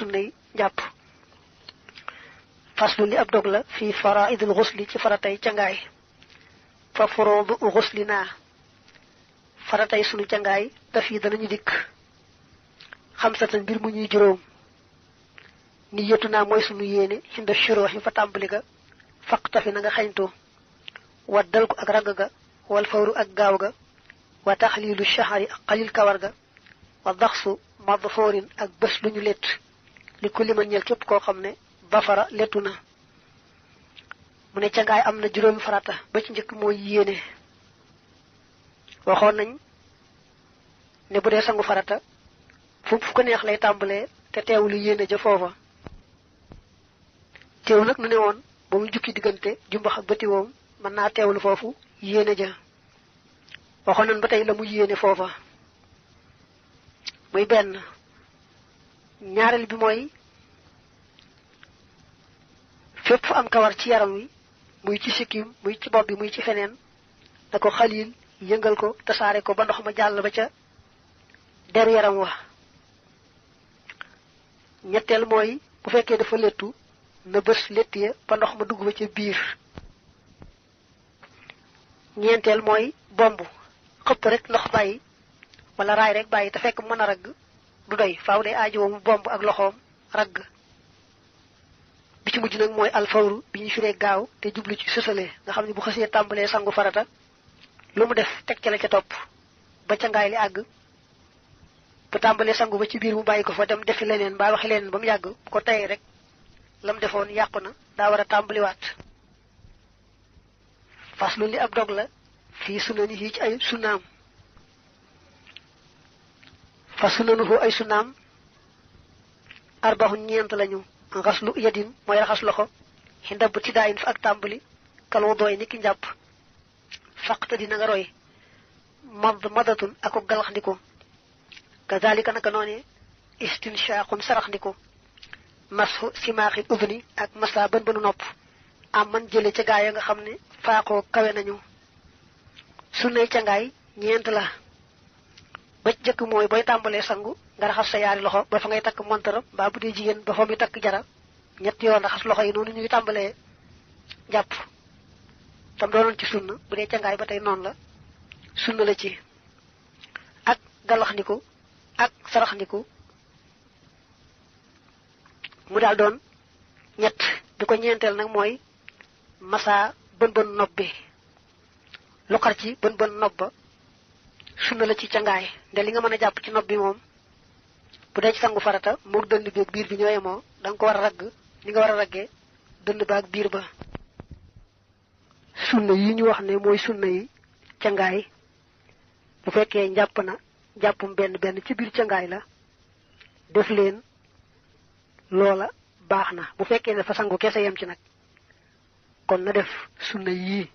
sunnay jàpp faslu li ab dog la fi faraidul ghusli ci faratay cangaay fa furudu ghuslina faratay sunu cangaay daf yi danañu dikk xamsatan mbir mu ñuy juróom niyatuna mooy sunu yéene hinda shuruhi fa tàmbali ga faqtafi na nga xañtu waddal ko ak ragg ga wal fawru ak gaaw ga wa taxlilu shahri ak xalil kawar ga wa daxsu madfoorin ak bés lu ñu lett li ku liman ñel képp koo xam ne bafara lettu na mu ne cangaay am na juróomi farata ba ci njëkk mooy yéene waxoon nañ ne bu dee sangu farata fu ko neex lay tàmbalee te teewlu yéene ja foofa teew nag nu ne woon ba mu jukki diggante jumbax ak bëti woom mën naa teewlu foofu yéene ja waxoon nañ ba tey la mu yéene foofa muy benn ñaareel bi mooy fépp fu am kawar ci yaram wi muy ci sikkim muy ci bopp bi muy ci feneen da ko xalil yëngal ko tasaare ko ba ndox ma jàll ba ca deru yaram wa ñetteel mooy bu fekkee dafa lettu na bës lett ya ba ndox ma dugg ba ca biir ñeenteel mooy bomb xëpp rek ndox bàyyi wala raay rek bàyyi te fekk mën a ragg du doy faaw day aajowoo mu bomb ak loxoom ragg bi ci mujj nag mooy alfawru bi ñu firee gaaw te jublu ci sësale nga xam ne bu xësee tàmbalee sangu farata lu mu def teg ca la ca topp ba ca ngaay li àgg bu tàmbalee sangu ba ci biir mu bàyyi ko fa dem defi leneen mbaa waxi leneen ba mu yàgg bu ko tayee rek lam defoon yàqu na daa war a tàmbaliwaat faslu li ab dog la fii sunani yi ci ay sunnaam fa sunanuhu ay sunnaam arbaxun ñeent lañu xaslu yadin mooy raxas loxo xindab ci daayin fa ak tàmbali kaloo dooy niki njàpp faqta dina nga roy madatun ako galax ndiko kazalika naka noone istinshaqun sarax ndiko mashu simaaxi udni ak masa bën bënu nopp am man jële ca gaaya nga xam ne faaqoo kawe nañu sunnay cangaay ñeent la ba jëkk mooy booy tàmbalee sangu nga raxas sa yaari loxo ba fa ngay takk montaram mbaa bu dee jigéen ba fa muy takk jara ñett yoon raxas loxo yi noonu ñuy tàmbalee jàpp tam doonoon ci sunna bu dee cangaay ba tey noonu la sunna la ci ak galaxndiku ak saraxndiku mu daal doon ñett bi ko ñeenteel nag mooy masa bën bën nopp bi lu xar ci bën bën nopp ba sunna la ci cangaay nde li nga mën a jàpp ci nopp bi moom bu dee ci sangu farata moog dënd bi ak biir bi ñooye moo da nga ko war a ragg ni nga war a raggee dënd ba ak biir ba sunna yi ñu wax ne mooy sunna yi cangaay bu fekkee njàpp na jàppum benn benn ci biir cangaay la def leen loola baax na bu fekkee ne fa sangu kese yem ci nag kon na def sunna yii